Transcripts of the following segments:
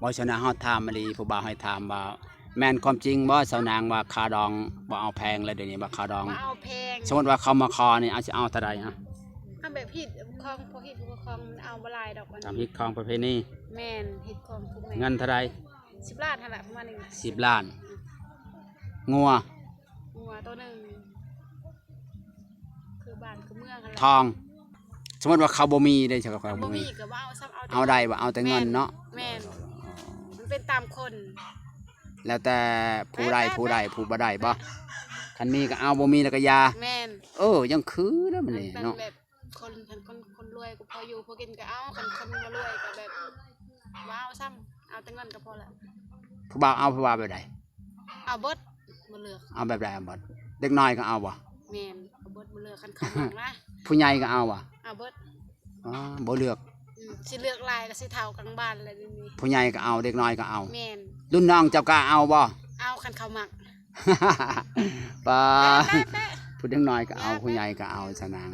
ບໍ່ຊະນະ ເຮົາຖາມອີ່ຫຼີ ຜູ້ບ່າວໃຫ້ຖາມວ່າ ແມ່ນຄວາມຈິງບໍ່ ສາວນາງ ວ່າຄ່າດອງບໍ່ເອົາແພງແລ້ວ ດຽວນີ້ວ່າຄ່າດອງ ບໍ່ເອົາແພງ. ສົມມຸດວ່າເຂົາມາຂໍນີ້ ອາດຊິເອົາເທົ່າໃດ? ອະ ເອົາແບບຮີດຄອງ ພໍຮີດຄອງ ມັນເອົາບໍ່ຫຼາຍດອກ ອັນ ຕາມຮີດຄອງປະເພນີ. ແມ່ນ ຮີດຄອງຄືແມ່ນ. ເງິນເທົ່າໃດ? ສິບລ້ານຫັ້ນລະ ປະມານນີ້. ສິບລ້ານ. ງົວ? ງົວໂຕໜຶ່ງ ຄືບ້ານຄືເມືອງຫັ້ນແຫຼະ. ທອງ? ສົມມຸດວ່າເຂົາບໍ່ມີເດ້ ເຂົາບໍ່ມີ ເຂົາບໍ່ມີກໍບໍ່ເອົາຊ້ຳ ເອົາແຕ່ ເອົາໄດ້ບໍ່? ເອົາແຕ່ເງິນເນາະ. ແມ່ນ ມັນເປັນຕາມຄົນ ແລ້ວແຕ່ຜູ້ໃດ ແມ່ນ ຜູ້ໃດ ແມ່ນ ຜູ້ບໍ່ໄດ້ບໍ່? ແມ່ນ ຄັນມີກໍເອົາ ບໍ່ມີແລ້ວກໍຢ່າ. ແມ່ນ ເອີ ຍັງຄືແລ້ວມັນນີ້ເນາະ. ແບບຄົນ ຄັນຄົນ ຄົນລວຍກໍພໍຢູ່ພໍກິນກໍເອົາ ຄັນຄົນບໍ່ລວຍກໍແບບ ບໍ່ເອົາຊ້ຳ ເອົາແຕ່ເງິນກໍພໍລະ. ຜູ້ບ່າວເອົາ ຜູ້ບ່າວແບບໃດ? ເອົາເບິດ ບໍ່ເລືອກ. ເອົາແບບໃດ? ເອົາເບິດ. ເດັກນ້ອຍກໍເອົາບໍ່? ແມ່ນ ເອົາເບິດ ບໍ່ເລືອກ ຄັນເຂົາມັກນະ. ຜູ້ໃຫຍ່ກໍເອົາບໍ່? ເອົາເບິດ. ອໍ ບໍ່ເລືອກ. ອືມ ຊິເລືອກຫຼາຍກໍຊິເຖົ້າກາງບ້ານແລ້ວດຽວນີ້. ຜູ້ໃຫຍ່ກໍເອົາ ເດັກນ້ອຍກໍເອົາ. ແມ່ນ ລຸ້ນນ້ອງເຈົ້າກ້າເອົາບໍ່? ເອົາ ຄັນເຂົາມັກ. ປາ ແປະ ແປະ ແປະ ຜູ້ເດັກນ້ອຍກໍເອົາ ແປະ ຜູ້ໃຫຍ່ກໍເອົາ ສາວນາງ.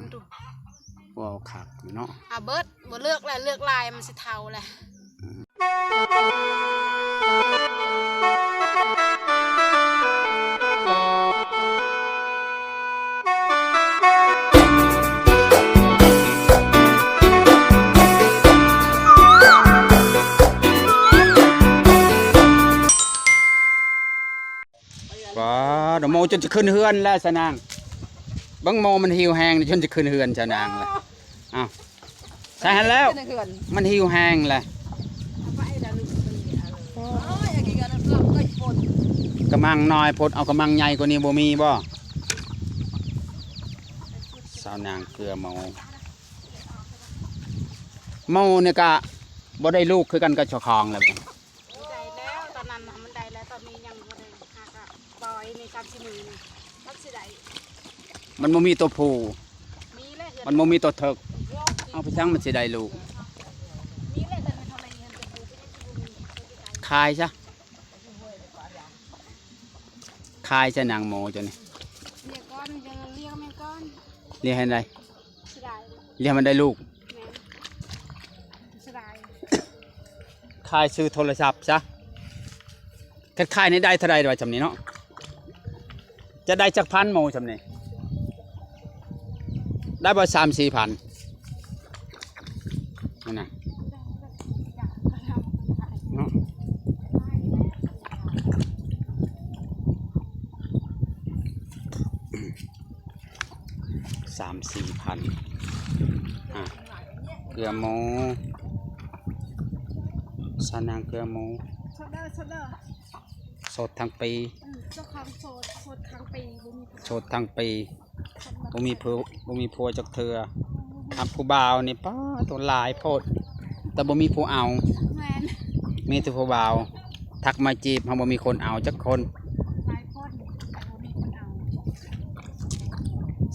ເວົ້າຄັກຢູ່ເນາະ. ເອົາເບິດ ບໍ່ເລືອກແລ້ວ ເລືອກຫຼາຍມັນຊິເຖົ້າແຫຼະ. ວ້າ ໂມຈົນຈະຂຶ້ນເຮືອນແລ້ວ ສາວນາງ. ເບິ່ງໂມມັນຫິວແຮງ ຈົນຈະຂຶ້ນເຮືອນ ສາວນາງລະ. ອ້າວ ໃສ່ຫັ້ນແລ້ວ ຂຶ້ນເຮືອນ ມັນຫິວແຮງລະ. ກະມັງນ້ອຍໂພດ ເອົາກະມັງໃຫຍ່ກວ່ານີ້ບໍ່ມີບໍ່? ສາວນາງເກືອໂມ ໂມນີ້ກະບໍ່ໄດ້ລູກຄືກັນກັບເຈົ້າຂອງແລ້ວ. ໄດ້ແລ້ວ ຕອນນັ້ນນະມັນໄດ້ແລ້ວ ຕອນນີ້ຍັງບໍ່ໄດ້ ຫາກະປ່ອຍໃນສາມສີ່ມື້ນີ້ ມັນຊິໄດ້. ມັນບໍ່ມີຕົວຜູ້ ມີແຫຼະ ມັນບໍ່ມີຕົວເຖິກ. ເອົາໄປສັງມັນຊິໄດ້ລູກ? ມີແຫຼະ ແຕ່ມັນເທົ່າໃດຫັ້ນ ຕົວຜູ້ກໍຍັງຊິບໍ່ມີ. ຂາຍຊະ ຂາຍຊະນາງໂມເຈົ້ານີ້. ລ້ຽງກ່ອນ ລ້ຽງແມ່ນກ່ອນ ລ້ຽງໃຫ້ໄດ້ ຊິໄດ້ ລ້ຽງໃຫ້ມັນໄດ້ລູກ. ແມ່ນ ຊິໄດ້ ຂາຍຊື້ໂທລະສັບຊະ. ຄັນຂາຍນີ້ໄດ້ເທົ່າໃດວ່າຊ່ຳນີ້ເນາະ? ຈະໄດ້ຈັກພັນໂມຊ່ຳນີ້? ໄດ້ບໍ່ສາມສີ່ພັນ? ນັ້ນນະ ເນາະ ສາມສີ່ພັນ. ອ່າ ເກືອໝູ ສາວນາງເກືອໝູ ໂສດເດີ ໂສດເດີ ໂສດທັງປີ. ອືມ ເຈົ້າຂອງໂສດ ໂສດທັງປີ ບໍ່ມີ ໂສດທັງປີ ບໍ່ມີຜົວ ບໍ່ມີຜົວຈັກເທື່ອ. ຄັນຜູ້ບ່າວນີ້ ປາໂຕ ຫຼາຍໂພດ ແຕ່ບໍ່ມີຜູ້ເອົາ. ແມ່ນ ມີແຕ່ຜູ້ບ່າວທັກມາຈີບ ເຮົາບໍ່ມີຄົນເອົາຈັກຄົນ. ຫຼາຍຄົນ ແຕ່ບໍ່ມີຄົນເອົາ.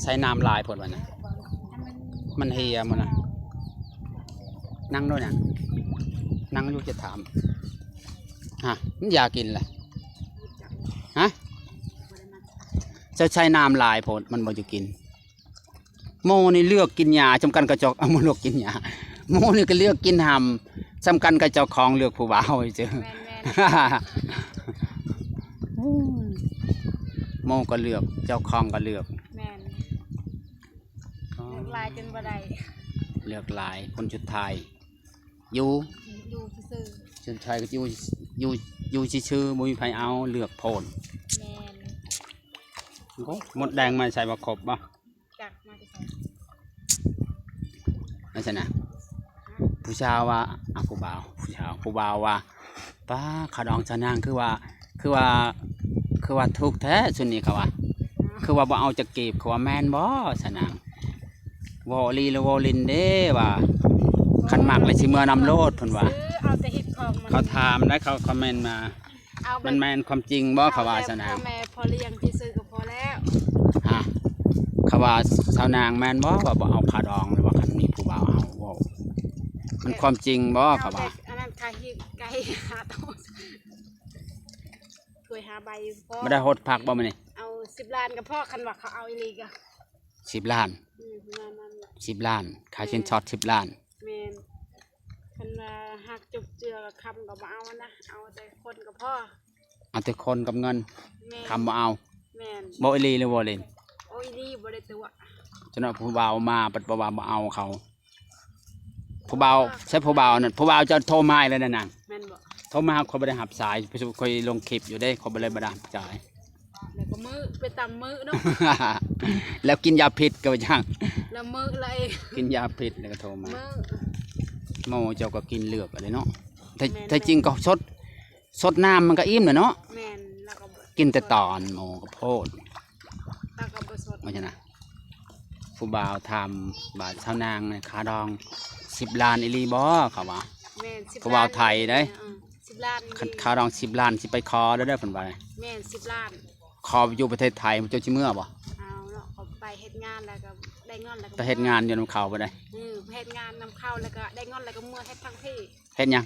ໃສ່ນ້ຳຫຼາຍໂພດວ່ານະ ມັນເຫຍໝົດນະ. ນັ່ງໂລດນະ ນັ່ງຢູ່ຈະຖາມ. ຮະ ມັນຢາກກິນລະ ຮະ? ເຈົ້າໃສ່ນ້ຳຫຼາຍໂພດ ມັນບໍ່ຢາກກິນ. ໂມນີ້ເລືອກກິນຫຍ້າສ່ຳກັນກັບເຈົ້າ ເອົາ ບໍ່ເລືອກກິນຫຍ້າ. ໂມນີ້ກໍເລືອກກິນຫຳສ່ຳກັນກັບເຈົ້າຂອງເລືອກຜູ້ບ່າວເຈີ. ແມ່ນໆ ໂມກໍເລືອກ ເຈົ້າຂອງກໍເລືອກ. ແມ່ນ ເລືອກຫຼາຍຈົນບໍ່ໄດ້ ເລືອກຫຼາຍ ຜົນສຸດທ້າຍ ຢູ່ ຢູ່ຊື່ໆ ສຸດທ້າຍກໍຢູ່ ຢູ່ ຢູ່ຊື່ໆ ບໍ່ມີໃຜເອົາ ເລືອກໂພດ. ແມ່ນ ໂອ້ ມົດແດງມາໃສ່ບໍ່ຄົບບໍ່? ຈັກມາແຕ່ໃສ? ວ່າຊັ້ນນະ ຜູ້ສາວວ່າ ອາ ຜູ້ບ່າວ ຜູ້ສາວ ຜູ້ບ່າວວ່າ ປ້າ ຂ້າວດອງສາວນາງຄືວ່າ ຄືວ່າ ຄືວ່າຖືກແທ້ຊຸດນີ້ ເຂົາວ່າ ຄືວ່າບໍ່ເອົາຈັກກີບ ເຂົາວ່າ ແມ່ນບໍ່ສາວນາງ? ເວົ້າອີ່ຫຼີຫຼືເວົ້າຫຼິ້ນເດ້ວ່າ ຄັນມັກແລ້ວຊິເມືອນຳໂລດ ເພິ່ນວ່າ. ເອົາແຕ່ເຮັດຂອງມັນ ເຂົາຖາມໄດ໋ ເຂົາຄອມເມັນມາ ເອົາແບບ ມັນແມ່ນຄວາມຈິງບໍ່ ເຂົາວ່າ ເອົາແບບສາວນາງ ພໍ່ແມ່ພໍ່ລ້ຽງທີ່ຊື້ກໍພໍແລ້ວ. ຮະ ເຂົາວ່າສາວນາງແມ່ນບໍ່ ວ່າບໍ່ເອົາຄ່າດອງ ຫຼືວ່າຄັນມີຜູ້ບ່າວເອົາ ເວົ້າ ມັນຄວາມຈິງບໍ່ ເຂົາວ່າ. ເອົາແບບອັນນັ້ນ ຄ່າຮີດ ຄ່າຮີດຫາໂຕ ຖ້ວຍຫາໃບພໍ ບໍ່ໄດ້ຫົດຜັກບໍ່ມື້ນີ້? ເອົາສິບລ້ານກໍພໍ ຄັນວ່າເຂົາເອົາອີ່ຫຼີກໍ ສິບລ້ານ. ອືມ ປະມານນັ້ນແຫຼະ ສິບລ້ານ ຄ່າສິນສອດສິບລ້ານ. ແມ່ນ. ຄັນວ່າຮັກຈົບເຈືອກໍຄຳກໍບໍ່ເອົານະ ເອົາແຕ່ຄົນກໍພໍ. ເອົາແຕ່ຄົນກັບເງິນ ແມ່ນ ຄຳບໍ່ເອົາ. ແມ່ນ ເວົ້າອີ່ຫຼີຫຼືເວົ້າຫຼິ້ນ? ເວົ້າອີ່ຫຼີ ບໍ່ໄດ້ຕົວະ. ຈະເນາະ ຜູ້ບ່າວມາບັດວ່າບໍ່ເອົາເຂົາ. ຜູ້ບ່າວ ໃຊ້ຜູ້ບ່າວນັ້ນ ຜູ້ບ່າວເຈົ້າໂທມາໃຫ້ແລ້ວນະນາງ. ແມ່ນບໍ່? ໂທມາ ຂ້ອຍບໍ່ໄດ້ຮັບສາຍ ຂ້ອຍລົງຄລິບຢູ່ເດ້ ຂ້ອຍບໍ່ໄດ້ ບໍ່ໄດ້ຮັບສາຍ. ແລ້ວກໍມື້ ໄປຕາມມື້ເນາະ ແລ້ວກິນຢາພິດກໍວ່າຈັ່ງ ແລ້ວມື້ລະເອງ ກິນຢາພິດແລ້ວກໍໂທມາ. ມື້ ໝໍເຈົ້າກໍກິນເລືອກເອົາເດ້ເນາະ. ແຕ່ ແມ່ນ ແຕ່ຈິງກໍສົດ ສົດນ້ຳມັນກໍອີ່ມແລ້ວເນາະ. ແມ່ນ ລາວກໍບໍ່ ກິນແຕ່ຕອນ ໝໍກໍໂພດ ລາວກໍບໍ່ສົດ ວ່າຊັ້ນນະ. ຜູ້ບ່າວຖາມວ່າ ຊາວນາງ ຄ່າດອງສິບລ້ານອີ່ຫຼີບໍ່? ເຂົາວ່າ ແມ່ນ ສິບລ້ານ ຜູ້ບ່າວໄທເດ້. ເອີ ສິບລ້ານ ຄັນຄ່າດອງສິບລ້ານ ຊິໄປຂໍເດີ ເພິ່ນວ່າ. ແມ່ນ ສິບລ້ານ ຂໍຢູ່ປະເທດໄທ ເຈົ້າຊິເມືອບໍ່? ເອົາເນາະ ເຂົາໄປເຮັດງານແລ້ວກໍໄດ້ເງິນ ແລ້ວກໍ ໄປເຮັດງານຢູ່ນຳເຂົາບໍ່ໄດ້? ເອີ ໄປເຮັດງານນຳເຂົາ ແລ້ວກໍໄດ້ເງິນ ແລ້ວກໍເມືອເຮັດທາງພີ້. ເຮັດຫຍັງ?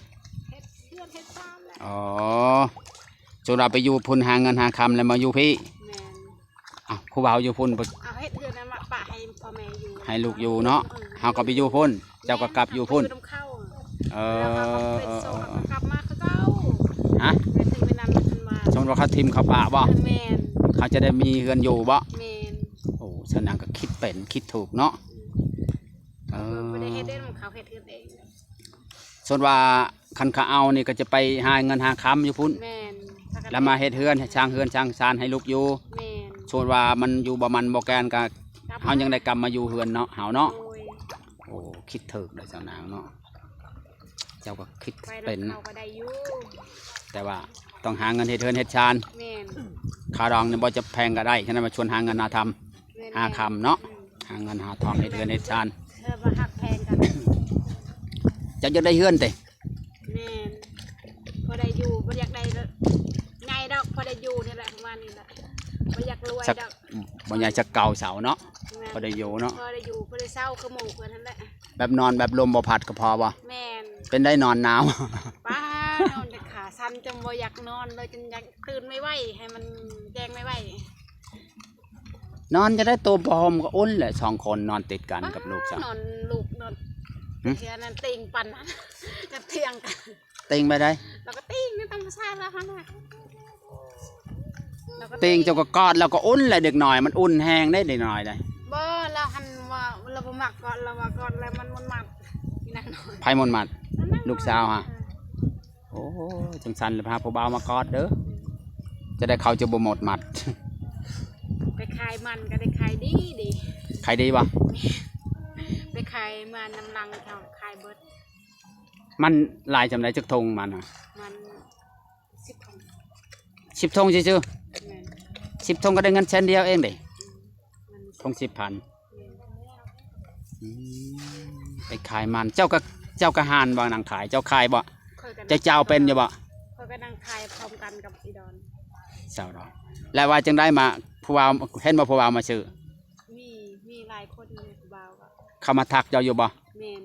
ເຮັດເຮືອນເຮັດຊານແຫຼະ. ອໍ ສົມມຸດວ່າໄປຢູ່ພຸ້ນຫາເງິນຫາຄຳ ແລ້ວມາຢູ່ພີ້. ແມ່ນ. ອ້າວ ຜູ້ບ່າວຢູ່ພຸ້ນບໍ່? ເອົາເຮັດເຮືອນນັ້ນມາປະໃຫ້ພໍ່ແມ່ຢູ່ ໃຫ້ລູກຢູ່ເນາະ. ເອີ ເຮົາກໍໄປຢູ່ພຸ້ນ ເຈົ້າກໍກັບຢູ່ພຸ້ນ. ແມ່ນ ເຮົາກໍຢູ່ນຳເຂົາ. ເອີ ແລ້ວເຮົາກໍເປັນໂສດ ເອີ ເຮົາກໍກັບມາຄືເກົ່າ. ຮະ? ແມ່ນ ເຖິງເວລານັ້ນເພິ່ນວ່າ ສົມມຸດວ່າເຂົາຖິ້ມເຂົາປະບໍ່? ແມ່ນ. ເຂົາຈະໄດ້ມີເຮືອນຢູ່ບໍ່? ແມ່ນ. ໂອ້ ຊາວນາງກໍຄິດເປັນຄິດຖືກເນາະ. ອືມ ເອີ ບໍ່ໄດ້ເຮັດເດ້ ເຂົາເຮັດເຮືອນເອງ. ສົມມຸດວ່າຄັນເຂົາເອົານີ້ກໍຈະໄປຫາເງິນຫາຄຳຢູ່ພຸ້ນ. ແມ່ນ. ແລ້ວມາເຮັດເຮືອນ ສ້າງເຮືອນສ້າງຊານໃຫ້ລູກຢູ່. ແມ່ນ. ສົມມຸດວ່າມັນຢູ່ບໍ່ໝັ້ນບໍ່ແກ່ນກໍ ເຮົາຍັງໄດ້ກັບມາຢູ່ເຮືອນເນາະ ເຮົາເນາະ. ໂດຍ. ໂອ້ ຄິດຖືກເດ້ຊາວນາງເນາະ ເຈົ້າກໍຄິດເປັນ. ໄປນຳເຂົາກໍໄດ້ຢູ່ ແຕ່ວ່າຕ້ອງຫາເງິນເຮັດເຮືອນເຮັດຊານ. ແມ່ນ. ຄ່າດອງນີ້ບໍ່ຈະແພງກໍໄດ້ ສະນັ້ນມາຊວນຫາເງິນຫາທຳ. ແມ່ນ ຫາຄຳເນາະ. ອືມ ຫາເງິນຫາທອງເຮັດເຮືອນເຮັດຊານ. ເອີ ວ່າຮັກແພງກັນ. ເຈົ້າຢາກໄດ້ເຮືອນຕິ? ແມ່ນ. ພໍໄດ້ຢູ່ ບໍ່ຢາກໄດ້ໃຫຍ່ດອກ ພໍໄດ້ຢູ່ນີ້ແຫຼະ ປະມານນີ້ແຫຼະ. ບໍ່ຢາກລວຍດອກ ບໍ່ໃຫຍ່ຈັກເກົ້າເສົາເນາະ. ແມ່ນ. ພໍໄດ້ຢູ່ເນາະ ພໍໄດ້ຢູ່ ພໍໄດ້ເຊົາຄືໝູ່ເພິ່ນຫັ້ນແຫຼະ. ແບບນອນແບບລົມບໍ່ພັດກໍພໍບໍ່? ແມ່ນ. ເປັນໄດ້ນອນໜາວ? ປ້າ ນອນແຕ່ຂາສັ່ນ ຈົນບໍ່ຢາກນອນເລີຍ ຈົນຢາກຕື່ນໄວໆ ໃຫ້ມັນແຈ້ງໄວໆ. ນອນຈະໄດ້ໂຕຜ້າຫົ່ມກໍອຸ່ນແຫຼະ ສອງຄົນນອນຕິດກັນກັບລູກສາວ. ນອນລູກນອນ ຫຶ? ເທື່ອນັ້ນຕີງປັນກັບທຽງກັນ. ຕີງໄປໃດ? ລາວກໍຕີງຕາມພາສາລາວຫັ້ນນະ. ຕີງເຈົ້າກໍກອດລາວກໍອຸ່ນແຫຼະ ເດັກນ້ອຍມັນອຸ່ນແຮງເດ້ ເດັກນ້ອຍໄດ. ບໍ່ ລາວຫັ້ນວ່າລາວບໍ່ມັກກອດ ລາວວ່າກອດແລ້ວມັນມົນມັດ. ອີນາງນ້ອຍ. ໃຜມົນມັດ? ລູກສາວຫະ? ເອີ. ໂອ້ຍ ຈັ່ງຊັ້ນລະພາຜູ້ບ່າວມາກອດເດີ ຈະໄດ້ເຂົາຈະບໍ່ໝົດມັດ. ໄປຂາຍມັນກໍໄດ້ຂາຍດີດີ. ຂາຍດີບໍ່? ໄປຂາຍມັນນຳຫຼັງເຂົາຂາຍເບິດ. ມັນຫຼາຍສ່ຳໃດ ຈັກຖົງມັນຫະ? ມັນສິບຖົງ. ສິບຖົງຊື່ໆ? ແມ່ນ. ສິບຖົງກໍໄດ້ເງິນແສນດຽວເອງເດ້. ອືມ. ຖົງສິບພັນ. ອືມ ໄປຂາຍມັນ ເຈົ້າກໍ ເຈົ້າກໍຫານບໍ່ ນັ່ງຂາຍ ເຈົ້າຂາຍບໍ່? ຂ້ອຍກໍ ເຈົ້າເຈົ້າເປັນຢູ່ບໍ່? ຂ້ອຍກໍນັ່ງຂາຍພ້ອມກັນກັບອີດອນ ສາວດອນ. ແລ້ວວ່າຈັ່ງໃດມາ ຜູ້ບ່າວ ເຫັນບໍ່ຜູ້ບ່າວມາຊື້? ມີ ມີຫຼາຍຄົນຢູ່ ຜູ້ບ່າວກໍ ເຂົາມາທັກເຈົ້າຢູ່ບໍ່? ແມ່ນ.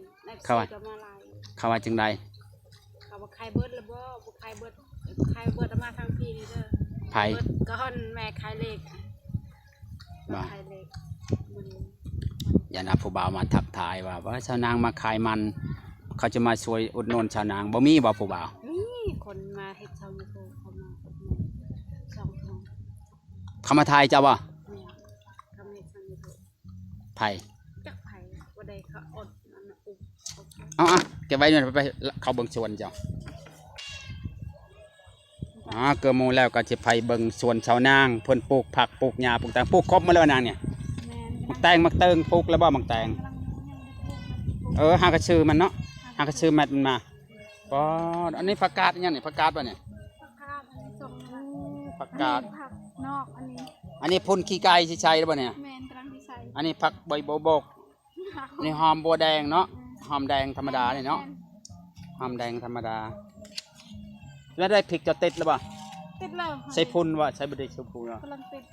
ເຂົາວ່າ ເອັຟຊີກໍມາຫຼາຍ. ເຂົາວ່າຈັ່ງໃດ? ເຂົາວ່າຂາຍເບິດແລ້ວບໍ່? ບໍ່ຂາຍເບິດ ຂາຍເບິດແລ້ວມາທາງພີ້ນີ້ເດີ. ໃຜ? ເບິດກ່ອນ ແມ່ຂາຍເລກ. ວ່າ ຢ້ານວ່າຜູ້ບ່າວມາທັກທາຍວ່າ ວ່າຊາວນາງມາຂາຍມັນ ເຂົາຈະມາຊ່ວຍອຸດໜູນຊາວນາງ ບໍ່ມີບໍ່ຜູ້ບ່າວ? ມີຄົນມາເຮັດຊ່ອງຢູທູບ ເຂົາມາອຸດໜູນສອງຄົນ. ເຂົາມາຖ່າຍເຈົ້າບໍ່? ແມ່ນ. ເຂົາມາເຮັດຊ່ອງຢູທູບ. ໃຜ? ຈັກໃຜ ບໍ່ໄດ້ເຂົາອົດ ອັນນັ້ນ ອຸບ ເອົາໆ ເກັບໄວ້ນີ້ ໄປ ໄປ ເຂົ້າເບິ່ງສວນເຈົ້າ. ອ່າ ເກືອໝູ່ແລ້ວກໍຊິໄປເບິ່ງສວນຊາວນາງ ເພິ່ນປູກຜັກ ປູກຫຍ້າ ປູກແຕງ ປູກຄົບໝົດແລ້ວນາງນີ້. ແມ່ນ. ໝາກແຕງ ໝາກເຕີງ ປູກແລ້ວບໍ່ໝາກແຕງ? ກຳລັງ ຍັງບໍ່ໄດ້ປູກ ເອີ ຫາກະຊື້ມັນເນາະ ຫາກະຊື້ແມັດມັນມາ. ປາດ ອັນນີ້ຜັກກາດອີ່ຫຍັງນີ້? ຜັກກາດບໍ່ນີ້? ຜັກກາດ ອັນນີ້ສົ້ມ ອືມ ຜັກກາດ ອັນນີ້ຜັກນອກ ອັນນີ້ ອັນນີ້ພຸ້ນຂີ້ໄກ່ຊິໃສ່ແລ້ວບໍ່ນີ້? ແມ່ນ ກຳລັງຊິໃສ່. ອັນນີ້ຜັກໃບໂບໂບກ ນີ້ຫອມບົວແດງເນາະ ອືມ ຫອມແດງທຳມະດານີ້ເນາະ ແມ່ນ ຫອມແດງທຳມະດາ. ແລ້ວໄດ້ພິກເຈົ້າຕິດແລ້ວບໍ່? ຕິດແລ້ວ. ໃສ່ຝຸ່ນບໍ່? ໃສ່ບໍ່ໄດ້ໃສ່ຝຸ່ນເນາະ ກຳລັງຕິດ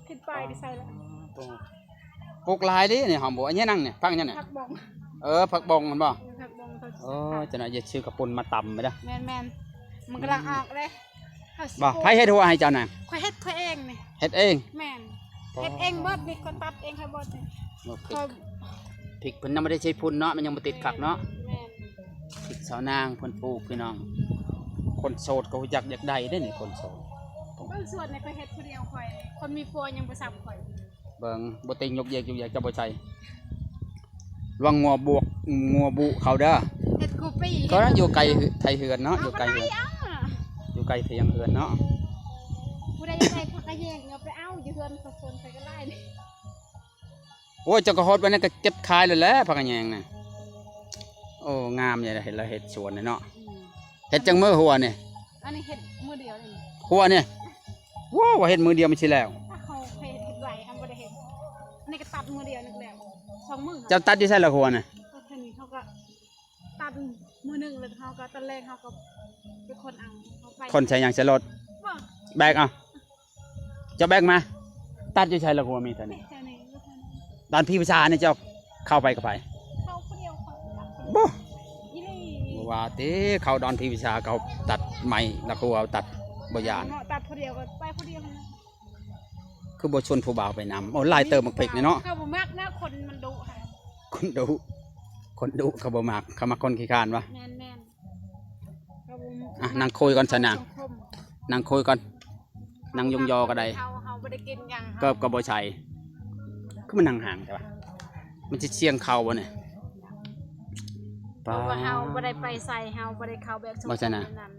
ຕິດໄປກໍໃສ່ແລ້ວ. ອໍ ໂອ້ ປູກຫຼາຍເດ້ນີ້ຫອມບົວ. ອັນນີ້ຫຍັງນີ້? ຜັກຫຍັງນີ້? ຜັກບົງ. ເອີ ຜັກບົງແມ່ນບໍ່? ເອີ ຜັກບົງ. ໂອ້ ຈັ່ງນັ້ນຢ່າຊື້ເຂົ້າປຸ້ນມາຕຳໄປເດີ. ແມ່ນໆ ມັນກຳລັງອອກເດ້. ບໍ່ ໃຜເຮັດຫົວໃຫ້ເຈົ້ານະ? ຂ້ອຍເຮັດຂ້ອຍເອງນີ້. ເຮັດເອງ? ແມ່ນ. ອໍ ເຮັດເອງເບິດນີ້ ຂ້ອຍຕັດເອງຂ້ອຍເບິດນີ້. ໂອເຄ ຂ້ອຍ ພິກເພິ່ນຍັງບໍ່ໄດ້ໃສ່ຝຸ່ນເນາະ ມັນຍັງບໍ່ຕິດຄັກເນາະ. ແມ່ນ ພິກສາວນາງເພິ່ນປູກ ພີ່ນ້ອງ. ຄົນໂສດກໍຮູ້ຈັກຢາກໄດ້ເດ້ນີ້ ຄົນໂສດ. ເບິ່ງສວນນີ້ ຂ້ອຍເຮັດຜູ້ດຽວຂ້ອຍ, ຄົນມີຜົວຍັງບໍ່ສ່ຳຂ້ອຍ. ເບິ່ງ ບໍ່ຕິງຍົກເຢກຢູ່ຢາກຈະບໍ່ໃສ່ ລະວັງງົວບວກ ງົວບຸເຂົາເດີ. ເຮັດຄູ່ປີ ເຂົານັ້ນຢູ່ໄກ ເຮັດ ໄທເຮືອນເນາະ ເອົາ ຢູ່ໄກເຮືອນ ກໍໄດ້ ເອົາ ຢູ່ໄກທຽງເຮືອນເນາະ. ຜູ້ໃດຢາກໄດ້ຜັກກະແຍງ ເອົາໄປເອົາຢູ່ເຮືອນເຂົາ ສວນໃຜກໍໄດ້. ໂອ້ຍ ເຈົ້າກໍຮອດວັນນັ້ນກໍເກັບຂາຍແລ້ວແຫຼະ ຜັກກະແຍງນະ. ໂອ້ ງາມຢູ່ ເຮັດ ລະເຮັດສວນເນາະ. ອືມ ເຮັດຈັກມື້ຫົວນີ້? ອັນນີ້ເຮັດມື້ດຽວນີ້ ຫົວນີ້. ໂອ້ ວ່າເຮັດມື້ດຽວມັນຊິແລ້ວ. ຖ້າເຂົາເຮັດ ເຮັດໄວ ເຮົາບໍ່ໄດ້ເຮັດ. ອັນນີ້ກໍຕັດມື້ດຽວນີ້ແລ້ວ ສອງມື້. ເຈົ້າຕັດຢູ່ໃສລະຫົວນະ? ຕັດແຖວນີ້ ເຮົາກໍຕັດມື້ໜຶ່ງ ແລ້ວເຮົາກໍ ຕອນແລງເຮົາກໍໄປຂົນເອົາ ເຮົາໄປ ຂົນໃສ່ຫຍັງ ໃສ່ລົດ? ບໍ່ ແບກເອົາ. ເຈົ້າແບກມາ ຕັດຢູ່ໃສລະຫົວມີເທົ່ານີ້? ແຖວນີ້ ຢູ່ແຖວນີ້ ດອນຜີປະຊານີ້ ເຈົ້າເຂົ້າໄປກັບໃຜ? ເຂົ້າຜູ້ດຽວ ເຂົ້າຜູ້ດຽວ. ບໍ່ ອີ່ຫຼີ ບໍ່ວ່າຕິ ເຂົ້າດອນຜີປະຊາ ເຂົາຕັດໄມ້ລະຫົວ ຕັດບໍ່ຢ້ານ. ເນາະ ຕັດຜູ້ດຽວກໍໄປຜູ້ດຽວຫັ້ນແຫຼະ. ຄືບໍ່ຊວນຜູ້ບ່າວໄປນຳ? ໂອ້ ຫຼາຍເຕີບໝາກເພັກນີ້ເນາະ. ເຂົາບໍ່ມັກນະ ຄົນມັນດຸຫັ້ນ. ຄົນດຸ ຄົນດຸເຂົາບໍ່ມັກ ເຂົາມັກຄົນຂີ້ຄ້ານວະ. ແມ່ນໆ. ອ່ະ ນັ່ງຄຸຍກ່ອນຊະນາງ ສັງຄົມ ນັ່ງຄຸຍກ່ອນ ນັ່ງຍົງຍໍກໍໄດ້. ເຮົາ ເຮົາບໍ່ໄດ້ກິນຫຍັງ ເກີບກໍບໍ່ໃສ່ ຄືມານັ່ງຫ່າງແທ້ວະ? ມັນຊິສ່ຽງເຂົ້າບໍ່ນີ້? ເພາະວ່າເຮົາບໍ່ໄດ້ໄປໃສ ເຮົາບໍ່ໄດ້ເຂົ້າແບບ ບໍ່ຊະນາງ ສົມຄົມນັ້ນ.